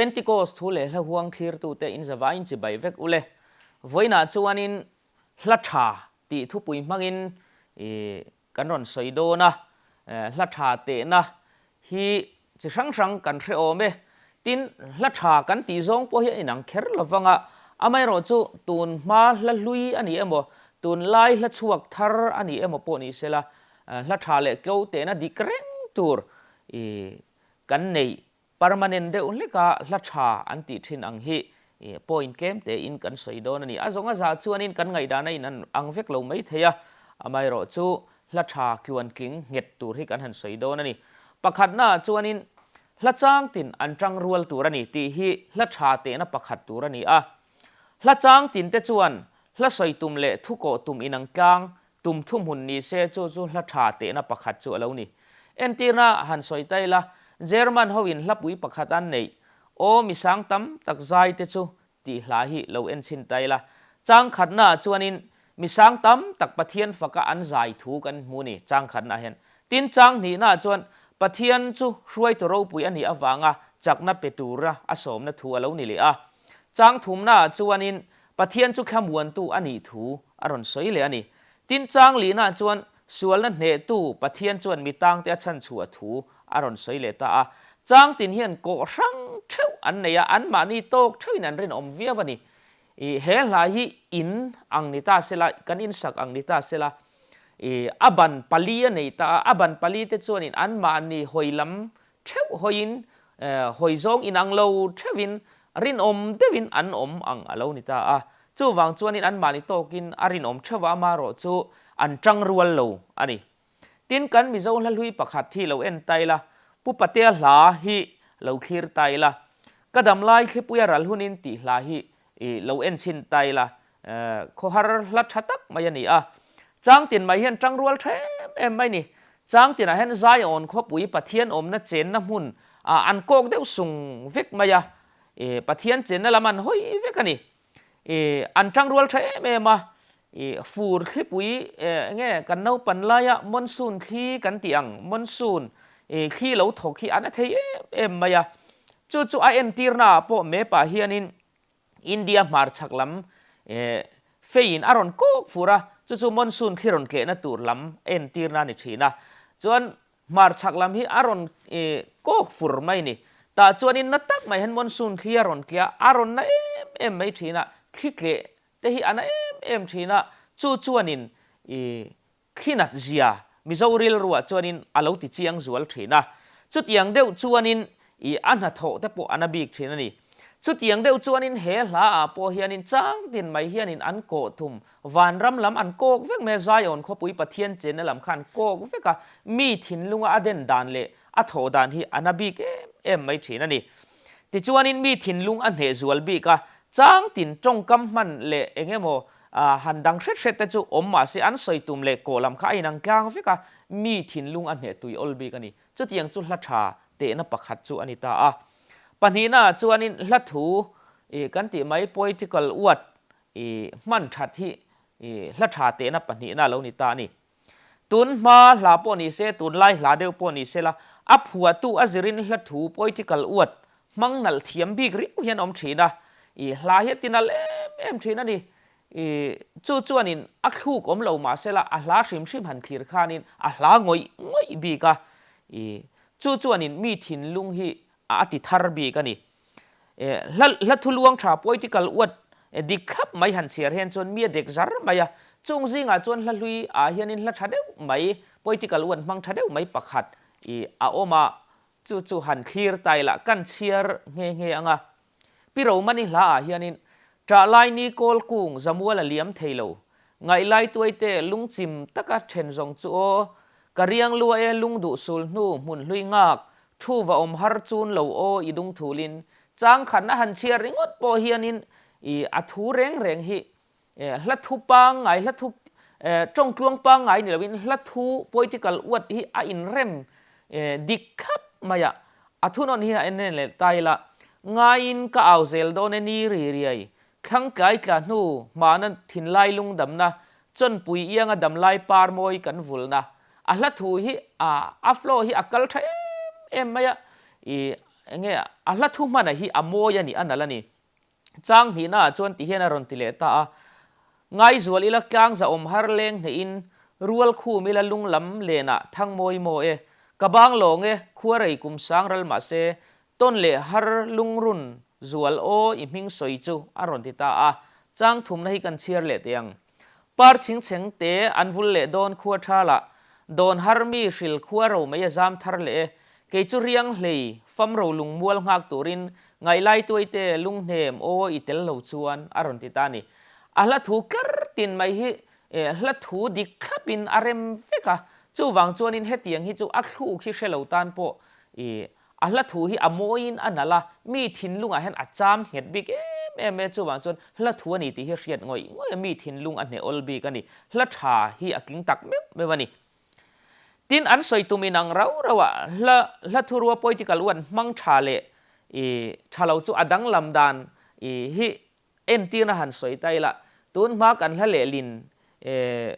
Pentecost thu leh hla huang thlirtute in zavaiin chibai vek ule. Vawiinah chuanin hla tha tih thupui hmangin kan rawn sawi dawn a, hla tha tehna hi chi hrang hrang kan hre awm e. Tin, hla tha kan tih zawng pawh hi a inang kher lo vang a, amaherawhchu tun hma hla hlui a ni emaw, tunlai hla chhuak thar a ni emaw pawh ni sela, hla tha leh tlo tehna dik reng tur kan neih Permanent deuh hleka hla tha an tih thin ang hi point tlem tein kan sawi dawn a ni. A zawng a zah chuanin kan ngaihdan a in ang vek lo mai thei a, amaherawh chu hla tha tluantling nghet tur hi kan han sawi dawn a ni. Pakhatnaah chuanin hla chang tin an tang rual tur a ni tih hi hla tha tehna pakhat tur a ni a. Hla chang tinte chuan hla sawi tum leh thu kawh tum inang tlang Tum thuhmun ni se chu chu hla tha tehna pakhat chu a lo ni. Entirna han sawi ta ila, German hoin hlapui pakhat an neih, Aw mi sang tam tak zai te chu tih hla hi lo enchhin ta ila. Chang khatnaah chuanin mi sang tam tak Pathian faka an zai thu kan hmu ni chang khatnaah hian. Tin chang hnihnaah chuan Pathian chu hruaitu ropui a nih avanga chakna pe tura a sawmna thu a lo ni leh a. Chang thumnaah chuanin Pathian chu thlamuantu a nih thu a rawn sawi leh a ni. Tin, chang lihnaah chuan sualna hnehtu Pathian chuan mi tangte a chhanchhuah thu a rawn sawi leh ta a. Chang tin hian kawh hrang theuh an nei a, anmahni tawk theuhin an rinawm viau a ni. I he hla hi in ang ni ta sela, kan insak ang ni ta sela, i a ban pali a nei ta a, a ban pali te chuanin anmahni hawi lam theuh hawiin, hawi zawng inang lo theuhin, rinawm deuhin an awm ang a lo ni ta a. Chuvang chuanin anmahni tawkin a rinawm theuh a, amaherawh chu an tang rual lo a ni. Tin, kan Mizo hla hlui pakhat hi lo en ta ila, Pu Patea hla hi lo thlir ta ila, Ka damlai thlipuia ral hunin tih hla hi lo en chhin ta ila, Khawhar hla tha tak mai a ni a. Changtin mai hian tangrual tha em em mai ni. Changtinah hian Zion khawpui Pathian awmna chenna hmun an kawk deuh sung vek mai a. Pathian chenna lam an hawi vek a ni. An tangrual tha em em a. Fur thlipui enge kan naupan laia monsoon thli kan tih ang monsoon thli lo thawk hi a na thei em em mai a. Chu chu a entirnaah pawh map-ah hianin India hmarchhak lam feiin a rawn kawk fur a, chu chu monsoon thli rawn tlehna tur lam entirna a ni thin a. Chuan hmarchhak lam hi a rawn kawk fur mai ni. Tah chuanin na tak mai hian monsoon thli a rawn tleh a, a rawn na em em mai thin a, thli tleh te hi a na em em thin a, chu chuanin Thlinat zia Mizo rilruah chuanin a lo ti chiang zual thin a. Chutiang deuh chuanin i a hnathawh te pawh a na bik thin a ni. Chutiang deuh chuanin he hla ah pawh hianin chang tin mai hianin an kawh thum, vanram lam an kawk vek mai a, Zion khawpui Pathian chenna lam kha an kawk vek a, mi thinlunga a den dan leh a thawh dan hi a na bik em em mai thin a ni. Tichuanin mi thinlung a hneh zual bik a, chang tin tawngkam hman leh eng emaw han dang hret hret te chu awm mah se an sawi tum leh kawh lam kha a inang tlang vek a, mi thinlung a hneh tui awl bik a ni. Chutiang chu hla tha tehna pakhat chu a ni ta a. Pahnihnaah chuanin hla thu kan tih mai poetical word hman that hi hla tha tehna pahnihna a lo ni ta a ni. Tun hma hla pawh ni se, tunlai hla deuh pawh ni se la, a phuahtu a zirin hla thu poetical word hmang nalh thiam bik riau hian awm thin a, i hla hi a ti nalh em em thin a ni. I chu chuanin a thluk awm lo mah se la, a hla hrim hrim han thlir khanin a hla ngawih ngawih bik a, i chu chuanin mi thinlung hi a ti thar bik a ni. Hla hla thu luang tha poetical word dik thlap mai han chhiar hian chuan mi a dek zar mai a, chung zingah chuan hla hlui ah hianin hla tha deuh mai poetical word hmang tha deuh mai pakhat i a awm a, chu chu han thlir ta ila kan chhiar nghe nghe ang a. Pi Romani hla ah hianin Ṭah lai ni kawl kung zamual a liam thei lo, ngaih lai tuai te lungchim taka then zawng chu aw, ka riang lua e lungduh sul hnu hmun hlui ngak, Thu va awm har chun lo aw i dung thulin chang khan a han chhiar ringawt pawh hianin i a thu reng reng hi hla thu pangngai hla thu tawngtluang pangngai ni loin hla thu poetical word hi a inrem dik thlap mai a, a thunawn hi a en en leh ta ila ngaiin ka au zel dawn e ni ri riai thlang tlai tla hnu hmana thinlai lungdamna chawnpui ianga damlai par mawi kan vulna A hla thu hi a a flow hi a kal tha em em mai a, i Enge a hla thu hmana hi a mawi a ni, a nalh a ni. Chang hnihnaah chuan ti hian a rawn ti leh ta a, Ngaizual ila tlang zahawm har leng hnehin, rual khum ila lung lam lenah thang mawi maw e, ka bang lawng e, khua rei kum sang ral mahse, tawn leh har lungrun zual aw i hming sawi chu a rawn ti ta a. Chang thumna hi kan chhiar leh teh ang. Par chhingchheng te an vul leh dawn khua tha lah, dawn har mi hril khua ro mai a zam thar leh e. Kei chu riang hlei, fam ro lung mual nghak turin ngaihlai tuai te lung hnem aw i tel lo chuan a rawn ti ta a ni. A hla thu tlar tin mai hi hla thu dik thlap in a rem vek a, chuvang chuanin hetiang hi chu a thluk hi hre lo tan pawh i A hla thu hi a mawiin a nalh a, mi thinlungah hian a cham nghet bik em em e, chuvang chuan hla thu a ni tih hi hriat ngawih ngawih a, mi thinlung a hneh awl bik a ni. Hla tha hi a tling tak meuh meuh a ni. Tin, an sawi tum inang rau rau a, hla hla thurua poetical uan hmang tha leh i tha lo chu a danglam dan i hi entirna han sawi ta ila, tun hma kan hla lehlin e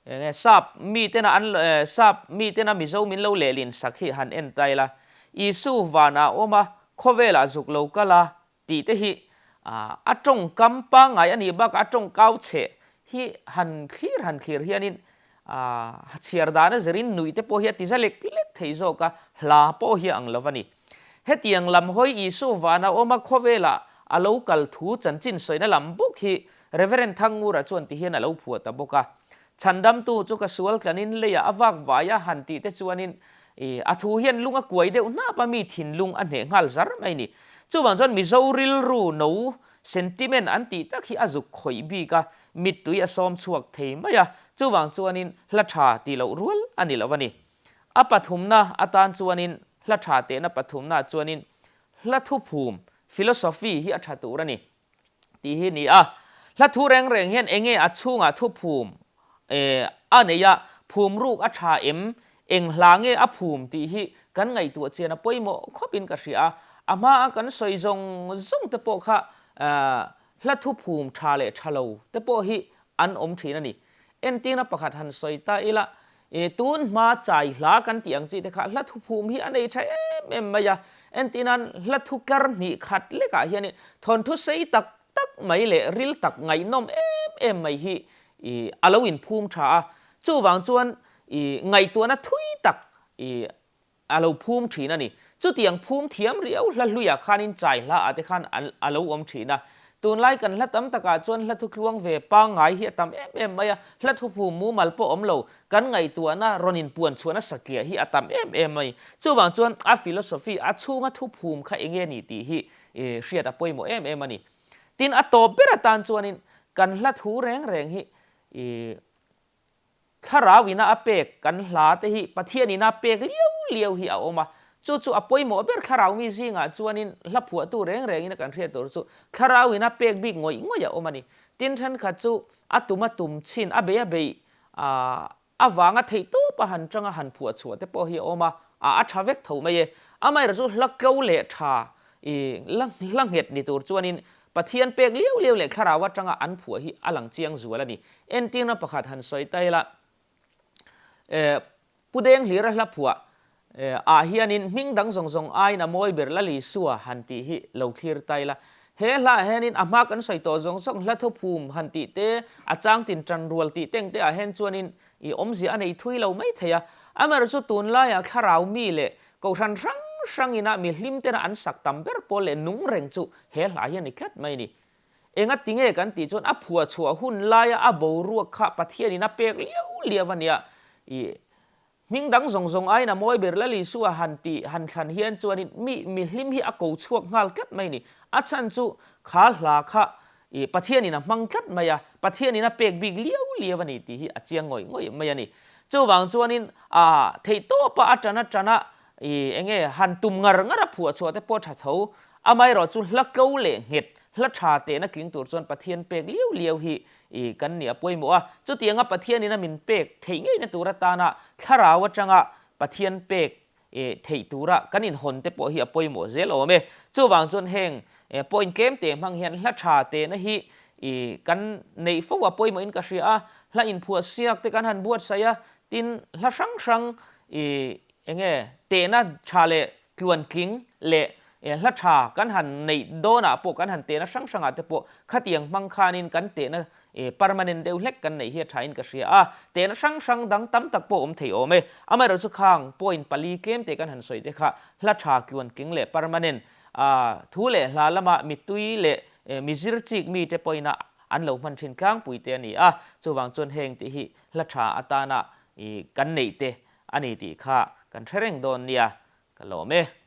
Enge sap mi tena an sap mi tena Mizo min lo lehlin sak hi han en ta ila, Isu vanah awm a, khawvelah zuk lo kal a tih te hi a tawngkam pangngai a nih bakah a tawngkau chhe hi han thlir han thlir hianin chhiar dan a zirin nuih te pawh hi a ti za lek lek thei zawk a, hla pawh hi a ang lo a ni. Hetiang lam hawi Isu vanah awm a, khawvelah a lo kal thu chanchin sawina lam bawk hi Rev. Thangngura chuan ti hian a lo phuah ta bawk a. Chhandamtu chu ka sual tlanin leiah a vak vai a han tih te chuanin a thu hian lung a kuai deuh hnap a, mi thinlung a hneh nghal zar mai ni. Chuvang chuan Mizo rilru no, sentiment, an tih tak hi a zuk khawih bik a, mittui a sawm chhuak thei mai a, chuvang chuanin hla tha tih loh rual a ni lo a ni. A pathumna atan chuanin hla tha tehna pathumnaah chuanin hla thuphum, philosophy, hi a tha tur a ni. Tih hi ni a. Hla thu reng reng hian enge a chhungah thu phum a nei a, phum ruk a tha em, eng hla nge a phum tih hi kan ngaihtuah chian a pawimawh khawpin ka hria a. A hmaa kan sawi zawng zawng te pawh kha hla thu phum tha leh tha lo te pawh hi an awm thin a ni. Entirna pakhat han sawi ta ila, E, tun hma chai hla kan tih ang chi te kha hla thuphum hi a nei tha em em mai a. Entirnan hla thu tlar hnih khat lekah hianin thawnthu sei tak tak mai leh ril tak ngaihnawm em em mai hi i a lo inphum tha a. Chuvang chuan i ngaihtuahna thui tak i A lo phum thin a ni. Chutiang phum thiam riau hla hluiah khanin chai hla ah te khan a lo awm thin a. Tunlai kan hla tam takah chuan hla thutluang ve pangngai hi a tam em em mai a, hla thuphum mumal pawh awm lo, kan ngaihtuahna rawn inpuan chhuahna satliah hi a tam em em mai. Chuvang chuan a philosophy, a chhunga thuphum kha enge ni tih hi hriat a pawimawh em em a ni. Tin, a tawp ber atan chuanin kan hla thu reng reng hi Thlarau ina a pek kan hla te hi Pathian ina pek liau liau hi a awm a, chu chu a pawimawh ber thlarau mi zingah chuanin hla phuahtu reng rengin a kan hriat tur chu thlarau ina pek bik ngawih ngawih a awm a ni. Tin thenkhat chu a tum a tum chin a bei a bei avanga theih tawp a han tanga han phuah chhuah te pawh hi a awm a, a tha vek tho mai e. Amaherawhchu chu hla tlo leh tha i hla nghet ni tur chuanin Pathian pek liau liau leh thlarau atanga an phuah hi a lang chiang zual a ni. Entirna pakhat han sawi ta ila, Pu Denghlira hla phuah ah hianin hming dang zawng zawng aiin a mawi ber Lal Isua han tih hi lo thlir ta ila. He hla ah hianin a hma kan sawi tawh zawng zawng hla thuphum han tih te, a chang tin tan rual tih teng te ah hian chuanin i awmzia a nei thui lo mai thei a. Amaherawhchu tunlaiah thlarau mi leh Kohhran hrang hrangina mi hlim tena an sak tam ber pawl leh nung reng chu he hla hi a ni tlat mai a ni. Enga tinge kan tih chuan a phuah chhuah hun laia a boruak kha Pathianin a pek liau liau a nia. I hming dang zawng zawng aiin a mawi ber Lal Isua han tih han thlan hian chuanin mi mi hlim hi a ko chhuak nghal tlat mai a ni. A chhan chu kha hla kha I Pathianin a hmang tlat mai a, Pathianin a pek bik liau liau a ni tih hi a chiang ngawih ngawih mai a ni. Chuvang chuanin a theihtawpa a tan atana i enge han tum ngar ngar a phuah chhuah te pawh tha tho. Amaherawh chu hla tlo leh nghet, hla tha tehna tling tur chuan Pathian pek liau liau hi i kan nih a pawimawh a. Chutianga Pathianin a min pek theih ngeina tur atana thlarau atanga Pathian pek E theih tura kan inhawn te pawh hi a pawimawh zel awm e. Chuvang chuan heng point tlem te hmang hian hla tha tehna hi i kan neih fo a pawimawhin ka hria a, hla inphuah siak te kan han buatsaih a, tin hla hrang hrang i enge tehna tha leh tluantling leh Hla tha kan han neih dawnah pawh kan han tehna hrang hrangah te pawh khatiang hmang khanin kan tehna permanent deuh hlek kan neih hi a thain ka hria a. Tehna hrang hrang dang tam tak pawh awm thei awm e. Amaherawhchu khang point pali tlem te kan han sawi te kha hla tha tluantling leh permanent thu leh hla lama mittui leh mi zir chik mite pawhin a an lo hman thin tlangpui te a ni a. Chuvang chuan heng te hi hla tha atana kan neih te a ni tih kha kan hre reng dawn nia. Ka lawm e.